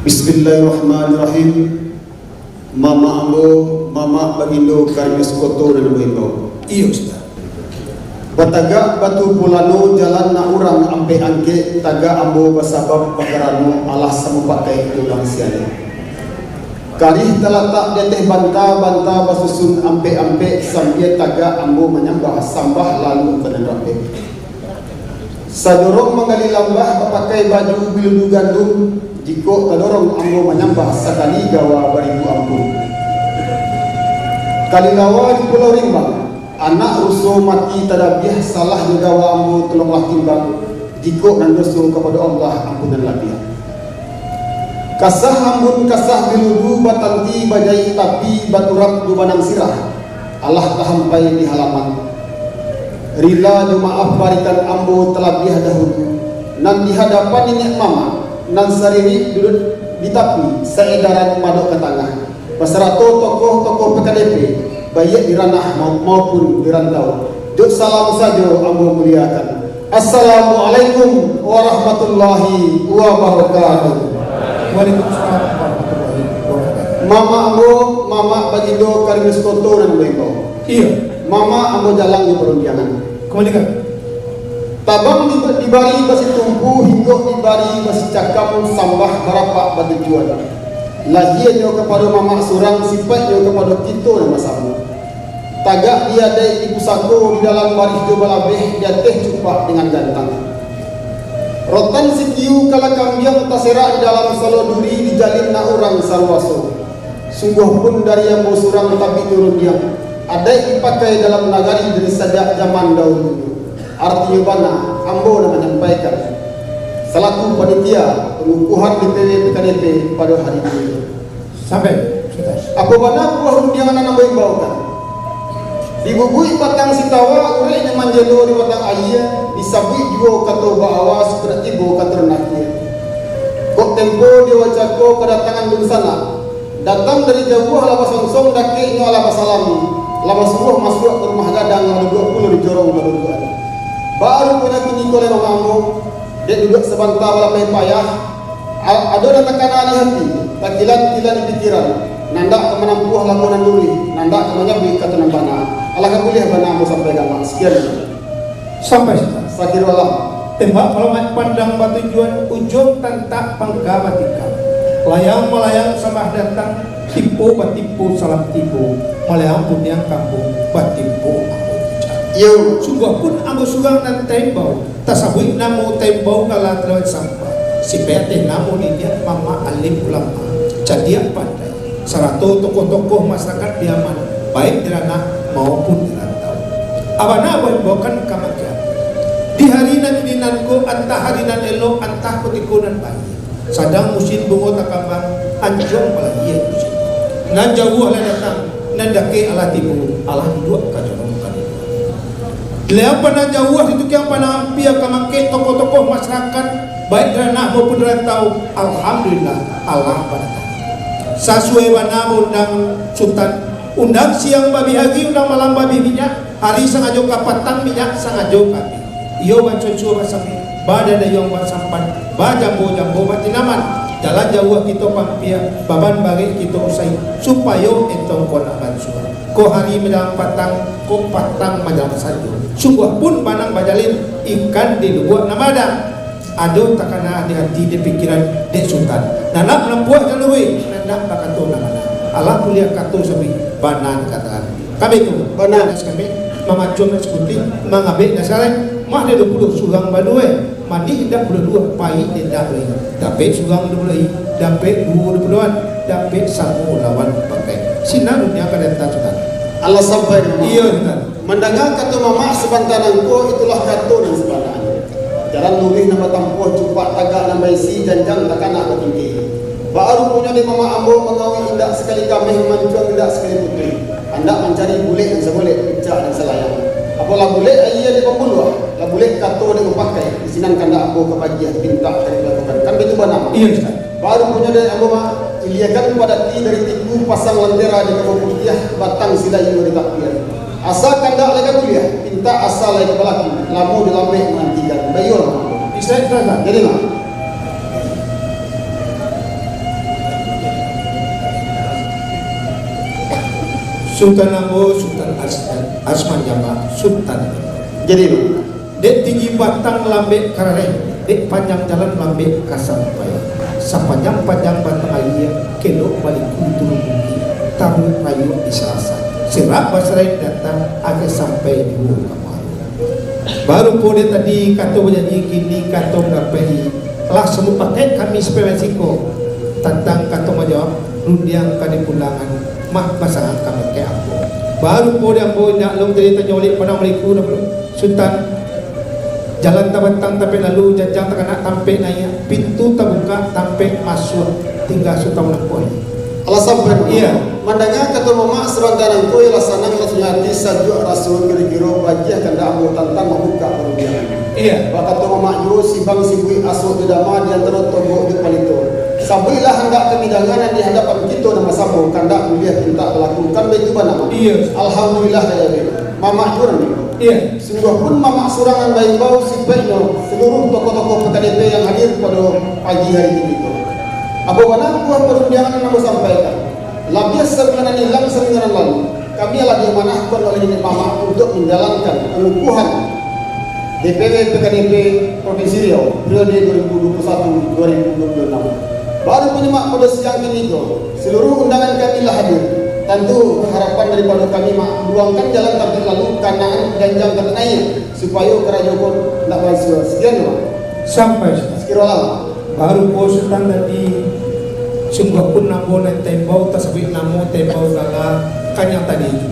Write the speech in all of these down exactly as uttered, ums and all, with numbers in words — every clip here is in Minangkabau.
Bismillahirrahmanirrahim. Mamak ambo, mamak bagindo Karius Koto nan ambo imbau. Iyo, Ustaz. Batagak batu pulano, jalan nak urang ampek angkek, tagak ambo basabab bakarano alah samo pakai jo urang sialek. Karih talatak di ateh banta, banta basusun ampek-ampek, sambia tagak ambo manyambah, sambah lalu ka nan rapek. Sadorong manggali lambah, bapakai baju biludu gandum, jikok tadorong ambo manyambah, sakali gawa baribu ampun. Kalilawa di Pulau Rimbang, anak ruso mati tadabiah, salah jo gawa ambo tolonglah timbang, jikok nan doso kapado Allah ampunan labiah. Kasah ambun kasah biludu, batanti bajaik tapi, baturap jo banang sirah, alah tahampai di halaman. Rila jo maaf barikan ambo talabiah dahulu, nan di hadapan niniak mamak, nan saririk duduak di tapi, saedaran madok ka tangah, basarato tokoh-tokoh P K D P, baiak di ranah mau-, maupun di rantau. Dek salam sajo ambo muliakan. Assalamualaikum warahmatullahi wabarakatuh. Waalaikumsalam warahmatullahi wabarakatuh. Mamak ambo, mamak bagindo Karius Koto nan ambo imbau. Iyo. Mamak ambo jalang di parundiangan. Kembalikan. Tabang di-, dibari basitumpu, hinggok dibari basicakam, sambah barapak batujuan. Lahianyo kapado mamak surang, sipaiknyo kapado kito nan basamo. Tagak di adaik di pusako, di dalam barih jo balabeh, di ateh cupak dengan gantang. Rotan sitiu kala kambiang taserak di dalam salo duri, dijalin nak urang saluaso. Sungguah pun dari ambo surang tabik jo rundiang, adaik dipakai dalam nagari dari sajak jaman dahulu. Artinyo bana, ambo nan manyampaikan, salaku panitia pangukuhan D P W P K D P pado hari ini. Sampai, sudah. Apo bana buah rundiang nan ambo imbaukan? Dibubuik batang sitawa, urek nyo manjelo di batang aia, disabuik juo kato baawa, supadak tibo ka tarakhia. Kok tempo di wacako kadatangan dunsanak, datang dari jauah lah basongsong, dakeknyo alah basalami, lah basuruah masuak ka rumah gadang, lah duduak pulo di jorong baduduakan. Baru punyo kini ko lai mamak ambo, dek duduak sabanta balapeh payah, A-, ado nan takana di hati, takilan-kilan di pikiran, nan dak ka manampuah lamo nan luruih, nan dak ka manyabuik kato nan bana. Alah ka buliah bana ambo sampaikan, Mak. Sakian. Sampai, Ustaz. Sakiro alam. Tembak palamak pandang batujuan, ujuang tantak pangka batikam. Layang malayang sambah datang, timpo batimpo salam tibo, malayang puniang kambuang, batimpo ambo puncak. Iyo. Sungguah pun ambo surang nan taimbau, tasabuik namo taimbau kala talawek sampah, sipaik ateh namo niniak mamak alim ulama, cadiak pandai, sarato tokoh-tokoh masarakat Piaman, baik di ranah maupun di rantau. Abana ambo imbaukan ka makian. Di hari nan kini nan ko, antah hari nan elok, antah kutiko nan baiak. Sadang musim bungo takambang, anjuang balahia musim. Nan jauah lah datang, nan dakek alah tibo, alah duduak ka jorong ka duduak. Lai pandang jauah di tukiang pandang ampia ka mangkek tokoh-tokoh masarakat, baik di ranah maupun di rantau, alhamdulillah, alah badatang. Sasuai bana baundang Sutan, undang siang babih ari, undang malam babih minyak, ari sangajo ka patang, minyak sangajo ka abih. Iyo bacucua basamik, badadayuang basampan, bajambo-jambo batinaman. Jalan jauah kito paampia, baban barek kito usai, supayo entong ko nak bansua. Ko hari manjalang patang, ko patang manjalang sanjo. Sungguah pun banang bajalin, ikan di lubuak nan baadang. Ado takana di hati, di pikiran dek Sutan. Nan nak manampuah jalua, nan nak bakato nan bana. Alah buliah kato sabuik, bana dikatokan. Kami tu, bana. Kami mamacuang nan sakuti, mangabek nan sarai, mah dek duo puluah surang baduo, manih indak puluah duo, pahik indak lai. Dapek surang duo puluah lai, dapek duo duo puluahan, dapek samo lawan pakai. Sinan dunia ka datang Sutan. Alah sampai. Iyo, Sutan. Mandanga kato mamak sabanta nangko, itulah kato nan sabananyo. Jalan luruih nan batampuah, cupak tagak nan baisi, janjang takana batinggi. Baa ruponyo dek mamak ambo, mangawik indak sakali kameh, mancuang indak sakali putuih. Handak mancari bulek nan sabulek, picak nan salayang. Apolah bulek aia dek pambuluah, lah bulek kato dek bapakai, di sinan kandak ambo ka bagiah, pintak dari balakukan. Kan baitu bana? Iyo, Ustaz. Baa ruponyo dek ambo, Mak, iliakan padati dari tiku, pasang lantera di kabu putiah, batang silayu di tapian. Asa kandak lai ka kuliah, pintak asa lai ka balaku, lamo jo lambek manantikan. Baiyolah, Mak. Bisa, Ustaz. Jadi, Mak. Sutan ambo, Sutan As-, Asman Jamak, Sutan. Jadi, dek tinggi batang lambek ka rareh, dek panjang jalan lambek ka sampai. Sapanjang-panjang batang aia, kelok baliku turun bukik, taruih rayuak di Salasar. Sirak basaraik datang, agiah sampai juo ka Maru. Baru po dek tadi kato bajanji, kini kato mandapek-i. Lah samupakaik kami sapuluah siko, tantang kato manjawab, rundiang ka dipulangan, mah basarang ka mangkek ambo. Baru po dek ambo indak lo manjadi tanyo oleh Padang Maliku, Sutan. Jalan tabatang tampek lalu, janjang takanak tampek naiak, pintu tabukak tampek masuak, tingga Sutan manampuah. Alah sampai, Mamak. Iya. Mandanga kato Mamak sabanta nangko, ialah sanang rasonyo ati, sajuak raso kiro-kiro, bagiah kandak ambo tantang mambukak parundiangan. Iya. Bakato Mamak juo, simbang sibuik asuak jo dama, di antaro togok jo palito. Sabuiklah handak kami danga nan di hadapan kito nan basamo, kandak buliah pintak balaku, kan baitu bana, Mak? Iya. Alhamdulillah, ka jadi. Mamak juo nan baimbau. Iya. Sungguahpun Mamak surang nan baimbau, sipaiknyo saluruah tokoh-tokoh P K D P yang hadir pado pagi hari kini ko. Apo bana buah parundiangan nan ambo sampaikan? Labiah saminggu nan ilang, saminggu nan lalu, kami lah diamanahkan oleh Niniak Mamak untuak manjalankan pangukuhan D P W P K D P Provinsi Riau periode dua ribu dua puluh satu dua ribu dua puluh enam. Baru punyo, Mak, pado siang kini ko, saluruah undangan kami lah hadir. Tantu harapan daripado kami, Mak, luangkan jalan tampek lalu, kanaan janjang tampek naiak, supayo karajo ko ndak balansua. Sakian, Mak. Sampai, Sutan. Sakiro lah, Mak. Baru po Sutan tadi, sungguahpun ambo nan taimbau, tasabuik namo, taimbau gala, kan yang tadi tu.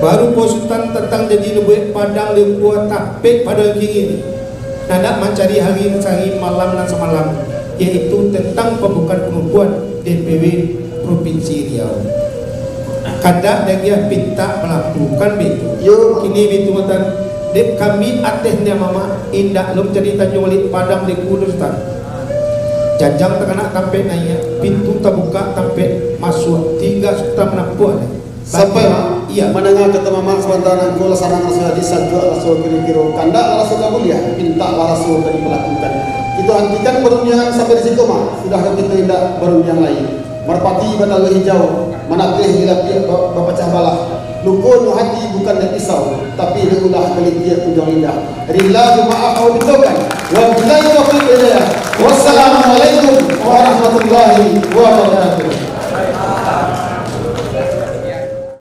Baru po Sutan tantang janji nubuik Padang Liumbua tampek pado kini, nan nak mancari hari nan sahari, malam nan samalam, yaitu tantang pambukaan pangukuhan D P W Provinsi Riau. Kandak dagiah pintak balaku, kan baitu? Yo. Kini baitu, Sutan, dek kami ateh Niniak Mamak, indak lo manjadi tanyo oleh Padang Maliku, Sutan. Janjang takanak tampek naiak, pintu tabukak tampek masuak, tingga Sutan manampuah. Sampai, Mak. Iya. Mandanga kato Mamak sabanta nangko, lah sanang raso ati, sajuak raso kiro-kiro, kandaklah raso ka buliah, pintaklah raso ka dibalakukan. Kito hantikan parundiangan sampai di siko, Mak. Sudah ko kito indak barundiang lai. Marpati batalo hijau, manateh di lapiak ba-, bapacah balah. Lukonyo hati bukan dek pisau, tapi dek ulah kalitiak ujuang lidah. Rila jo maaf ambo pintokan. Wabillahi taufiq wal hidayah. Wassalamualaikum warahmatullahi wabarakatuh.